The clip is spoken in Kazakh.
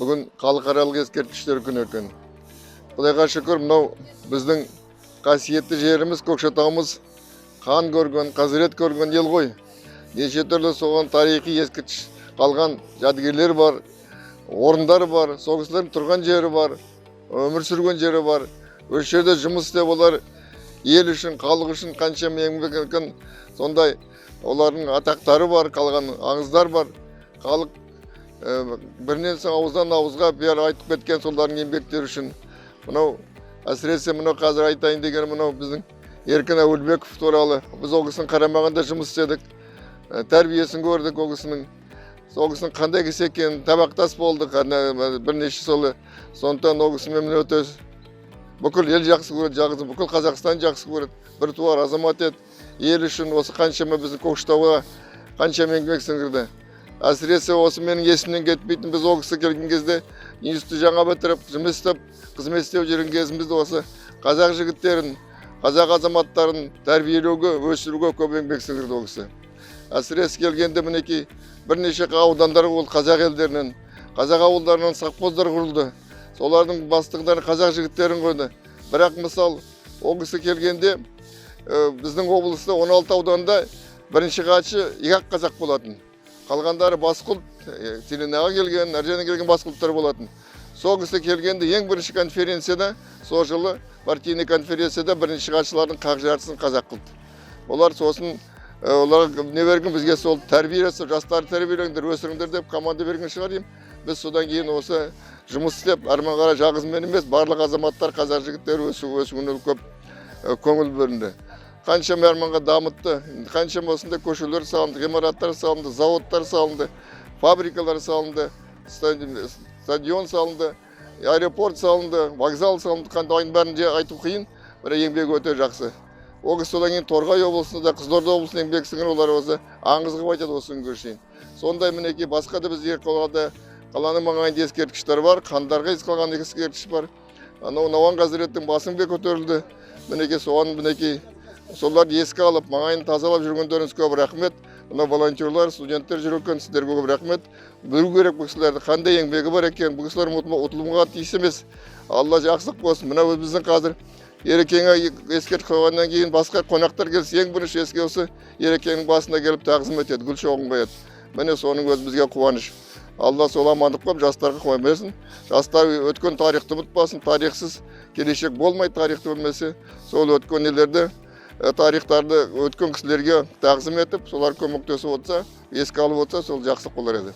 Бүгін халықаралық ескерткіштер күні екен. Құдайға шүкір, мынау біздің қасиетті жеріміз Көкшетауымыз қан көрген, қазірет көрген ел ғой. Неше түрлі соған тарихи ескерткіш қалған жәдігерлер бар, орындар бар, сол кісілердің тұрған жері бар, өмір сүрген жері бар. Осы жерде жұмыс істеп, олар ел үшін, халық үшін қаншама еңбек еткен, сондай олардың атақтары бар, қалған аңыздар бар. Халық бірінен соң ауыздан ауызға бәрі айтып кеткен солардың еңбектері үшін. Мынау әсіресе мынау қазір айтайын деген мынау біздің Еркін Әуелбеков туралы. Біз ол кісінің қарамағында жұмыс істедік, тәрбиесін көрдік ол кісінің. Сол кісінің қандай кісі екенін табақтас болдық ана бірнеше сол. Сондықтан ол кісімен өте бүкіл ел жақсы көреді, жалғыз бүкіл Қазақстан жақсы көреді. Біртуар азамат еді. Ел үшін осы қаншама біздің Көкшетауға қаншама еңбек сіңірді. Әсіресе осы менің есімнен кетпейтін, біз ол кісі келген кезде институтты жаңа бітіріп, жұмыс істеп, қызмет істеп жүрген кезімізде осы қазақ жігіттерін, қазақ азаматтарын тәрбиелеуге, өсіруге көп еңбек сіңірді ол кісі. Әсіресе келгенде, мінекей, бірнеше аудандар болды, қазақ елдерінен, қазақ ауылдарынан совхоздар құрылды. Солардың бастықтары қазақ жігіттерін қойды. Бірақ мысал, ол кісі келгенде біздің облыста 16 ауданда бірінші хатшы екі ақ қазақ болатын. Қалғандары басқа ұлт, Целинаға келген, ар жерден келген басқа ұлттар болатын. Сол кісі келгенде ең бірінші конференцияда, сол жылы партийный конференцияда бірінші хатшылардың қақ жартысын қазақ қылды. Олар сосын оларға не берген, бізге сол тәрбие жасап, жастарды тәрбиелеңдер, өсіріңдер деп команда берген шығар деймін. Біз содан кейін осы жұмыс істеп, әрмен қарай жалғыз мен емес, барлық азаматтар, қазақ жігіттері өсуіне көп көңіл бөлінді. Қаншама арманға дамытты, қаншама осындай көшелер салынды, ғимараттар салынды, заводтар салынды, фабрикалар салынды, стадион салынды, аэропорт салынды, вокзал салынды. Қандай бәрін де айту қиын, бірақ еңбегі өте жақсы. Ол кісі содан кейін Торғай облысында да, Қызылорда облысында еңбек сіңіріп, олар осы аңыз қылып айтады осы күнге шейін. Сондай, мінекей, басқа да бізге қалада, қаланың маңайында ескерткіштер бар, хандарға қалған ескерткіш бар. Анау Науан хазіреттің басын бе көтерілді, мінекей, соған, мінекей, соларды еске алып, маңайын тазалап жүргендеріңіз көп рахмет. Мына волонтерлар, студенттер жүр екен, сіздерге көп рахмет. Білу керек бұл кісілерді, қандай еңбегі бар екен. Бұл кісілер ұмытылуға тиіс емес. Алла жақсылық болсын. Мына біздің қазір Ерекеңе ескерткіш қойғаннан кейін басқа қонақтар келсе, ең бірінші еске осы Ерекеңнің басына келіп тағзым етеді, гүл шоғын қояды. Міне, соның өзі бізге қуаныш. Алла сол амандық қойып, жастарға қоя берсін. Жастар өткен тарихты ұмытпасын. Тарихсыз келешек болмайды. Тарихты білмесе, сол өткен нелерді, тарихтарды, өткен кісілерге тағзым етіп, солар көмектесіп отырса, еске алып отырса, сол жақсы болар еді.